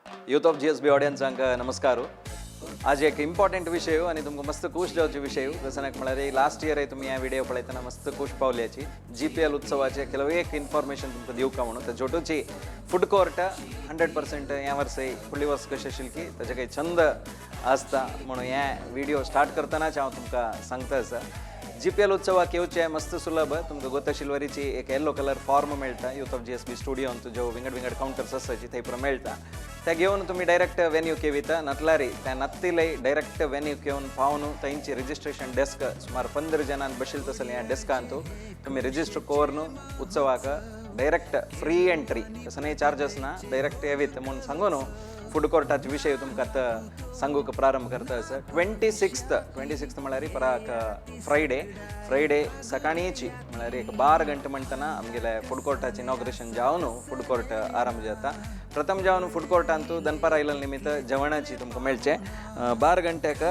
Youth of GSB ऑडियन्सांक नमस्कार. आज एक इम्पॉर्टंट विशय आनी तुमकां मस्त खूश जावचे विशय जसं म्हळ्यार लास्ट इयर तुमी ह्या व्हिडिओ पळयतना मस्त खूश पावल्याची जीपीएल उत्सवाचे ಕೆಲವು एक इन्फॉर्मेशन तुमकां दिवका म्हणून. तर जोटूची फूड कोर्ट 100% ह्या वर्सय फुडली वर्स कशें आशिल्ली की ताजे काही छंद आसता म्हणून हे व्हिडिओ स्टार्ट करतनाच हांव तुमकां सांगता आसा. जीपीएल उत्सवाक येवचें मस्त सुलभ. तुमकां गोता शिलवरीची एक येल्लो कलर फॉर्म मेळटा यूथ ऑफ जीएसबी स्टुडियोन, ज्यो विंगड विंगड कावंटर्स आसाची थंय पुरो मेळटा. ते घेवन तुमी डायरेक्ट वेन्यू केविता नतलारी त्या नत्तिलय डायरेक्ट वेन्यू घेवन पावन थंयची रजिस्ट्रेशन डेस्क सुमार 15 जणां बशिल तसले ह्या डेस्कांतू तुमी रजिस्टर करून उत्सवाक डायरेक्ट फ्री एंट्री, कसले चार्जस ना, डायरेक्ट येवीत म्हणून सांगून फूड कोर्टाचे विशय तुमकां आतां सांगूंक प्रारंभ करता आसा. 26th, 26th म्हळ्यार पराक फ्रायडे. फ्रायडे सकाळीची म्हळ्यार एक 12 गंटे म्हणटना आमगेले फूड कोर्टाचे इनॉग्रेशन जावन फूड कोर्ट आरंभ जाता. प्रथम जावन फूड कोर्टांतू दनपार आयिल्ले निमित्त जेवणाची तुमकां मेळचें. 12 गंट्याक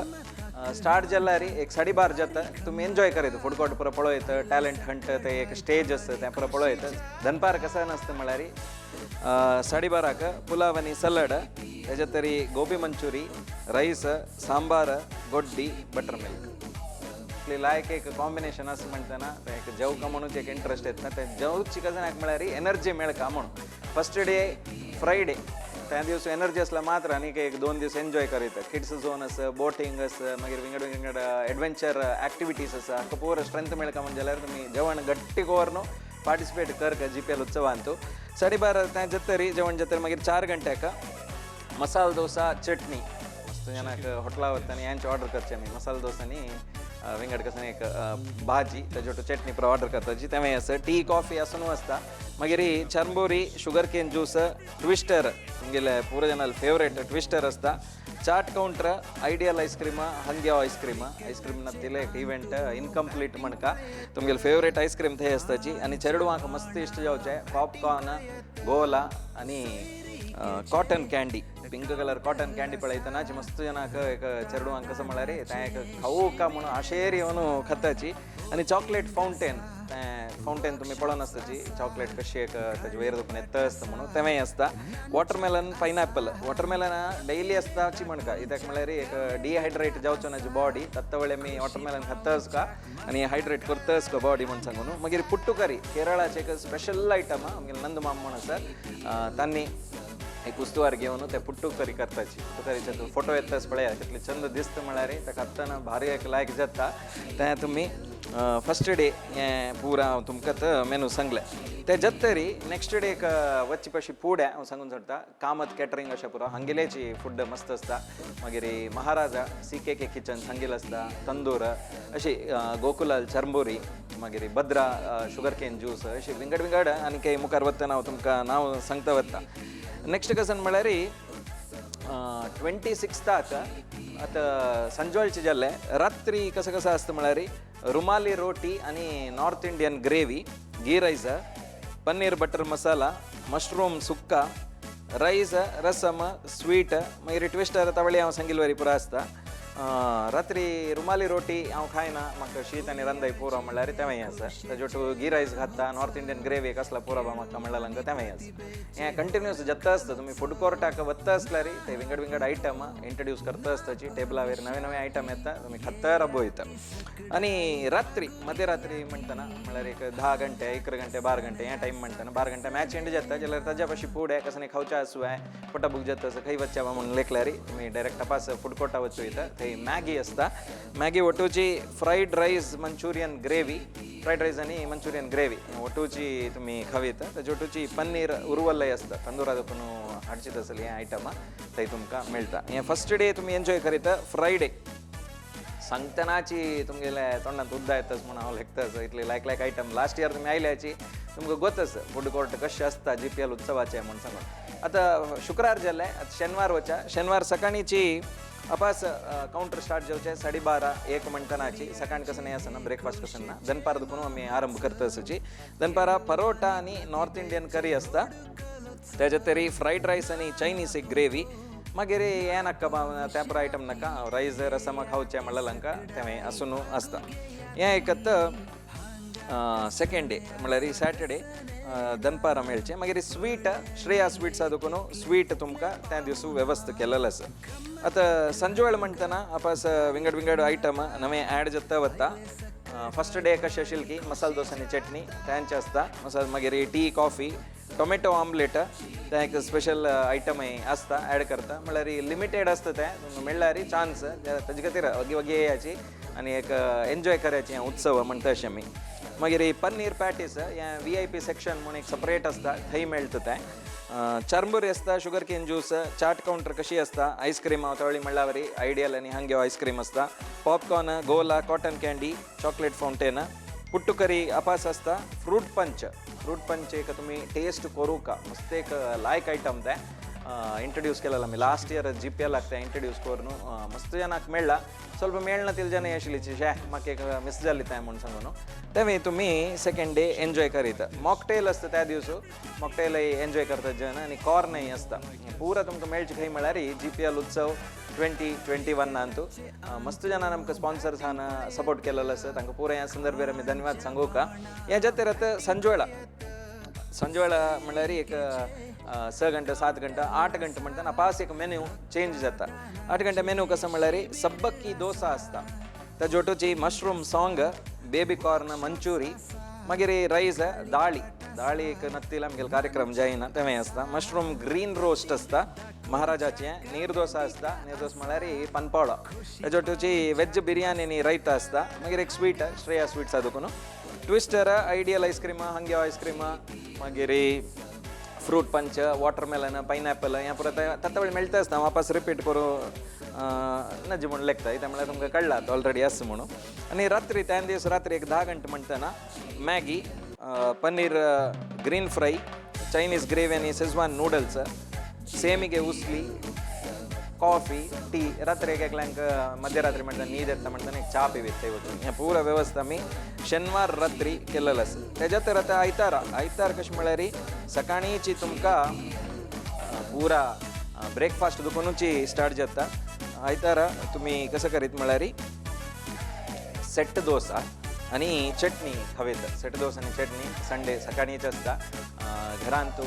स्टार्ट जाल्यार एक 12:30 जाता. तुमी एन्जॉय करीत फूड कोर्ट पुरो पळयत, टॅलंट हंट ते एक स्टेज आसता तें पुरो पळयत. दनपार कसं नासता म्हळ्यार 12:30क पुलाव आनी सलड, तेच्या तरी गोबी मंचुरी, रायस, सांबार, गोड्डी, बटर मिल्क. इतली लायक एक कॉम्बिनेशन आसा म्हणटना तें एक जेवका म्हणून एक इंट्रस्ट येता. तें जेवची कजनाक म्हळ्यार एनर्जी मेळका म्हणून. फर्स्ट डे फ्रायडे, त्या दिवस एनर्जी असला मात्र आनीक एक 2 दीस एन्जॉय करीत. किड्स झोन आसा, बोटींग आसा, मागीर विंगड विंगड एडवेंचर एक्टिविटीज आसा. हाका पुरो स्ट्रेंथ मेळका म्हणजे जाल्यार तुमी जेवण गट्टी करून पार्टिसिपेट कर जीपीएल उत्सवांतू. 12:30 तें जातरी जेवण जातरी मागीर 4 गंट्याक मसाल डोसा चटणी. मस्त जनाक होटला वता आनी यांचे ऑर्डर करचे आमी मसाला डोसा आनी विंगड कसं एक भाजी ताजे चटणी पुरो ऑर्डर करताची तें आसा. टी कॉफी आसून आसता. मागीर चरंबोरी, शुगर केन ज्यूस, ट्विस्टर, तुमगेले पुरो जनाल फेवरेट ट्विस्टर आसता. Chaat counter, Ideal ice cream, ಹಂಗ್ಯಾव ಐಸ್ ಕ್ರೀಮ್. ಐಸ್ क्रीम नत्तिले एक इव्हेंट इनकम्प्लीट म्हणका. तुमगेले फेवरेट आईस्क्रीम थंय आसताची. आनी चेडवांक मस्त इश्ट जावचें पॉपकॉर्न, गोला आनी cotton candy, pink colour cotton candy पळयतना मस्त जनाक एक चेडवांक कसं म्हळ्यार तें एक खावूका म्हणून आशेर येवन खाताची. आनी चॉकलेट फावंटेन, तें फावंटेन तुमी पळोवन आसताची, चॉकलेट कशी एक ताजे वयर दुखून येता आसता म्हणून तेंय आसता. वॉटरमेलन, पायनॅपल, वॉटरमेलन डेली आसताची म्हणका. कित्याक म्हळ्यार एक डिहायड्रेट जावचो ना बॉडी, तत्त वेळे आमी वॉटरमेलन खाताच का आनी हायड्रेट करताच का बॉडी म्हण सांगून. मागीर पुट्टुकरी, केरळाचे एक स्पेशल आयटम. आमगेले नंदमाम म्हण आसा, तांणी एक उस्तवार घेवन ते पुट्टू करी करताची. पुट्टू करीचे फोटो येताच पळया कितले चंद दिसता म्हळ्यार ते खातना भारी एक लायक जाता. तें तुमी फर्स्ट डे हें पुरा हांव तुमकां मेनू सांगलें. ते जातरी नेक्स्ट डे एक वच्चे पशी पुड्या हांव सांगून सोडटा. कामत कॅटरींग अशें पुरो हांगेलेची फूड मस्त आसता. मागीर महाराजा सीकेके किचन सांगील आसता, तंदूर अशी, गोकुलाल चरंबोरी, मागीर भद्रा शुगर केन ज्यूस, अशी विंगड विंगड. आनी काही मुखार वतना हांव तुमकां नांव सांगता वता. नेक्स्ट कसन म्हळ्यार 26थाक आतां संजोळचे जाल्लें. रात्री कसं कसं आसता म्हळ्यार रुमाली रोटी आनी north Indian gravy, ghee rice, paneer butter masala, mushroom sukka, rice, rasam, sweet, मागीर ट्विस्टर, तवळी हांव सांगिल्ले वरी पुरो आसता. रात्री रुमाली रोटी हांव खायना, म्हाका शीत आनी रंदाय पुरो म्हणल्यार तेंय आसा. ताजे ओटू घी रायस खाता, नॉर्थ इंडियन ग्रेवी कसला पुरो बा म्हाका म्हणल्यार तेंय आसा. हें कंटिन्युअस जाता आसता. तुमी फूड कोर्टाक वता आसल्यार ते विंगड विंगड आयटम इंट्रोड्यूस करता आसताची. टेबलावेर नवे नवे आयटम येता, तुमी खाता राबो वयता. आनी रात्री मध्यरात्री म्हणटना म्हळ्यार एक 10 गंटे, 11 गंटे, 12 गंटे हे टायम म्हणटना, 12 गंटे मॅच एंड जाता जाल्यार ताज्या पाशी फुडें कसं खावचें आसूं पोटा भूक जाता असं खंय वच्चें म्हणून लेखल्यार तुमी डायरेक्ट तपास फूड कोर्टा वचूं वयता. थंय मॅगी आसता. मॅगी वटूची fried rice, Manchurian gravy, fried rice आनी मंचुरियन ग्रेवी ಒಟ್ಟೂಚಿ तुमी खावीत. ताजे ಒಟ್ಟೂಚಿ पन्नीर उरवल्लय आसता, तंदुरा देखून हाडचीत आसली हें आयटम थंय तुमकां मेळटा. हें फर्स्ट डे तुमी एन्जॉय करीत. फ्रायडे सांगतनाची तुमगेले तोंडांत उद्दा येताच म्हणून हांव लेखताच. इतले लायक लायक आयटम लास्ट इयर तुमी आयल्याची तुमकां गोतच फूड कोर्ट कशें आसता जीपीएल उत्सवाचें म्हूण सांगून. आतां शुक्रार जालें, आतां शेनवार वचा. शेनवार सकाळीची अपास कावंटर स्टार्ट जावचें 12:30 1 म्हणटनाची. सकाळी कसं नाही आसना, ब्रेकफास्ट कसं ना, दनपार दुखून आमी आरंभ करता आसची. दनपारा परोटा आनी नॉर्थ इंडियन करी आसता. तेजे तरी फ्रायड रायस आनी चायनीज एक ग्रेवी. मागीर हें नाका बा, त्या पुरो आयटम नाका, रायस रसम खावचें म्हणल्यार हांकां तें आसून आसता. हें एकत सेकंड डे म्हळ्यार सॅटर्डे दनपारां मेळचें. मागीर स्वीट श्रेया स्वीट्सा दुकून स्वीट तुमकां त्या दिवस वेवस्था केलेलो आसा. आतां संजवेळ म्हणटना आपास विंगड विंगड आयटम नवे ॲड जाता वता. फर्स्ट डे कशें आशिल्लें की मसाला दोसा आनी चटणी तेंचे आसता मसाला, मागीर टी कॉफी टोमॅटो ऑमलेट तें एक स्पेशल आयटमय आसता ॲड करता, म्हळ्यार लिमिटेड आसता तें. तुमकां मेळ्ळ्यार चान्स ताजे खातीर वगी वगी येयाची आनी एक एन्जॉय करायची उत्सव म्हणटा अशें आमी. मागीर पनीर पॅटीस हें व्हीआयपी सेक्शन म्हूण एक सपरेट आसता, थंय मेळटा तें. चरमुरी आसता, sugar cane juice, chaat counter कशी आसता, आयस्क्रीम तवळी म्हणल्यार वरी आयडियल आनी हांगे आयस्क्रीम आसता, popcorn, gola, cotton candy, chocolate fountain, puttu curry अपास आसता, फ्रूट पंच. फ्रूट पंच एक तुमी टेस्ट करूका मस्त एक लायक आयटम तें इंट्रोड्यूस केलेलं आमी लास्ट इयर जीपीएलाक तें इंट्रोड्यूस करून मस्त जनाक मेळ्ळा. ಸ್ವಲ್ಪ ಮೇಳ್ನ ತಿಲ್ ಜನ आशिल्ली शे म्हाका एक मिस जाली तें म्हूण सांगून तें तुमी सेकंड डे एन्जॉय करीत. मॉकटेल आसता त्या दिवस, मॉकटेलय एन्जॉय करतात जन आनी कॉर्नय आसता. पुरा तुमकां मेळचें खंय म्हळ्यार जीपीएल उत्सव 2021 अंतू. मस्त जनान आमकां स्पॉन्सर्सान सपोर्ट केलेलो आसा, तांकां पुरा ह्या संदर्भार आमी धन्यवाद सांगूका. ह्या जातीर आतां संजवेळा, संजवेळा म्हणल्यार एक 6 घंटे, 7 घंटे, 8 घंटे म्हणटाना पास एक मेन्यू चेंज जाता. 8 घंटे मेन्यू कसो म्हणल्यार सब्बक्की डोसा आसता, ताजे वटूची mushroom song, baby corn manchurian, मागीर रायस, दाळी, दाळी एक नत्तील आमगेले कार्यक्रम जायना तेंय आसता, मशरूम ग्रीन रोस्ट आसता महाराजाचें, नीर डोसा आसता, नीर दोसा म्हळ्यार पनपावळो, ताजे वटूची वेज बिरयानी आनी रायता आसता, मागीर एक स्वीट श्रेया स्वीट्सा दुकून ट्विस्टर, आयडियल आयस्क्रीम, हांगे आयस्क्रीम, मागीर फ्रूट पंच, वॉटरमेलन, पायनॅपल हें पुरो तत्वळ मेळटा आसता. वापस रिपीट करूं नज म्हूण लेखता, कित्याक म्हळ्यार तुमकां कळ्ळा आतां ऑलरेडी आसा म्हणून. आनी रात्री त्या दीस रात्री एक 10 घंटे म्हणटना Maggi, paneer green fry, Chinese gravy आनी शेजवान नूडल्स, सेमिगे उसली, कॉफी, टी. रात्री एक एकल्यांक मध्यरात्री म्हणटा न्हीद येता म्हणटा एक च्या पिवीत थंय वचून. हें पुरा वेवस्था आमी शेनवार रात्री केलेलो आसा. तेज्या तर आतां आयतारा, आयतार कशें म्हळ्यार सकाळींची तुमकां पुरा ब्रेकफास्ट दुकानूची स्टार्ट जाता. आयतारा तुमी कसं करीत म्हळ्यार सेट डोसा आनी चटणी खावेत. सेट डोसा आनी चटणी संडे सकाळींच आसता. घरांत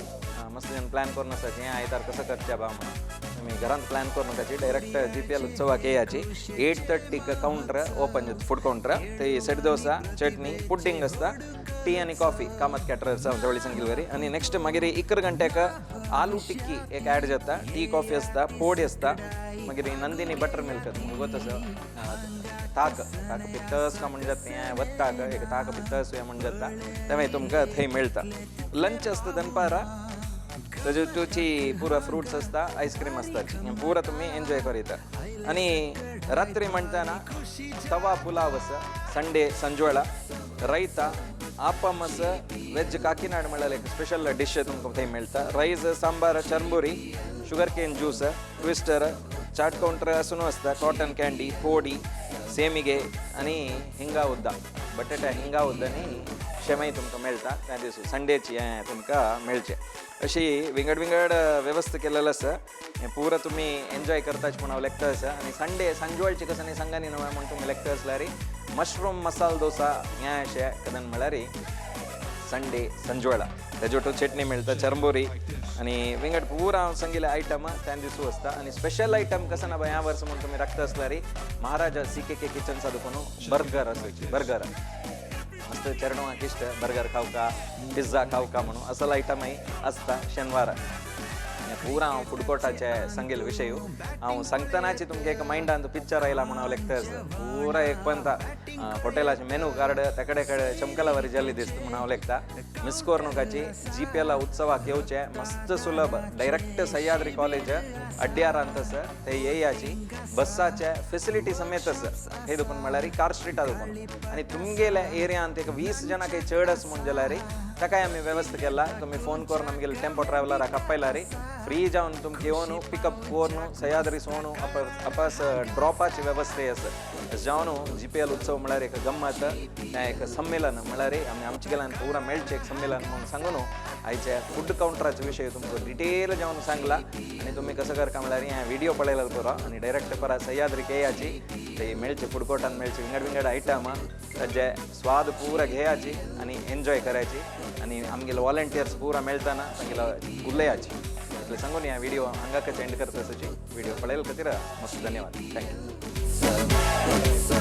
मस्त जण प्लॅन करून आसा हें आयतार कसं करचें बा म्हणून तुमी घरांत प्लॅन करून ताची डायरेक्ट जीपीएल उत्सवाक येयाची. 8:30 कावंटर ओपन जाता, फूड कावंटर, थंय सेट डोसा, चटणी, पुड्डिंग आसता, टी आनी कॉफी कामत कॅटरर्स जवळी सांगिल्ली. आनी नेक्स्ट मागीर 11 घंट्याक आलू टिक्की एक ॲड जाता, टी कॉफी आसता, पोडी आसता, मागीर नंदिनी बटर मिल्क तुमकां गोत आसा, ताक, ताक पित्तस का म्हण जाता हें वत्ताक एक ताक पित्तस हें म्हण जाता तें मागीर तुमकां थंय मेळटा. लंच आसता दनपारा, ताजे तुची पुरा फ्रुट्स आसता, आयस्क्रीम आसता, हें पुरा तुमी एन्जॉय करीता. आनी रात्री म्हणटाना तवा पुलाव आसा संडे संजवेळा, रायता, आपम आसा, वेज काकीनाड म्हळ्यार एक स्पेशल डिश तुमकां थंय मेळटा, rice, sambar, churmuri, sugar cane juice, twister, chaat counter आसून आसता, कॉटन कँडी, पोडी, सेमिगे आनी हिंगा उद्दा, बटाटा हिंगा उद्दा आनी शेवई तुमकां मेळटा त्या दिस संडेची हें तुमकां मेळचें. अशी विंगड विंगड वेवस्था केलेलं आसा. हें पुरा तुमी एन्जॉय करताच म्हूण हांव लेखता आसा. आनी संडे सांजवेळचे कसं न्ही सांगा न्ही नवें म्हूण तुमी लेखता आसल्यार मशरूम मसाल डोसा हें अशें कदन म्हळ्यार संडे संजवेळा तेजे वटून चटणी मेळटा, चरमोरी आनी विंगड पुरा हांव सांगिल्ले आयटम त्या दिसू आसता. आनी स्पेशल आयटम कसं ना ह्या वर्स म्हूण तुमी राखता आसल्यार महाराजा सीकेके किचन्सा दुकान बर्गर आसा, बर्गर मस्त चेडवांक इश्ट बर्गर खावका, पिझ्झा खावका म्हणून असल आयटमय आसता शेनवारा. पुरा हांव फूड कोर्टाचे सांगेल विशय हांव सांगतनाची तुमकां एक मायंडान पिक्चर आयला म्हणून हांव लेखता आसा. पुरा एक पंता हॉटेलाचे मेनू कार्ड तेकडे कडेन चमकला वरी जाल्ली दिसता म्हणून हांव लेखता. मिस कोरनुकाची जीपीएल उत्सवाक येवचे, मस्त सुलभ, डायरेक्ट सह्याद्री कॉलेज अड्ड्यारांत आसा थंय येयाची, बस्साचे फेसिलिटी समेत आसा. हे दुकान म्हळ्यार कार स्ट्रीटा दुकान आनी तुमगेल्या एरियांत एक 20 जाणां काही चड आसा म्हूण जाल्यार ताकाय आमी वेवस्था केला. तुमी फोन करून आमगेले टेम्पो ट्रॅव्हलराक आपयल्यार फ्री जावन तुमकां येवन पिकअप करून सह्याद्री सोणू अपास ड्रॉपाची वेवस्था आसा. जावन जीपीएल उत्सव म्हळ्यार एक गम्मत, हें एक संमेलन म्हळ्यार आमी आमचे गेल्यान पुरा मेळचें एक संमेलन म्हणून सांगून आयच्या फूड कावंटराचे विशय तुमकां डिटेल जावन सांगला. आनी तुमी कसं करका म्हळ्यार हें व्हिडिओ पळयल्यार पुरो आनी डायरेक्ट परा सह्याद्रीक येयाची, ते मेळचे फूड कोर्टान मेळचे विंगड विंगड आयटम, ताजे स्वाद पुरा घेयाची आनी एन्जॉय करायची आनी आमगेले वॉलंटियर्स पुरा मेळटाना तांगेलो उलयाची. इतलें सांगून ह्या व्हिडिओ हांगाकच एंड करता. व्हिडिओ पळयले खातीर मस्त धन्यवाद. Thank you.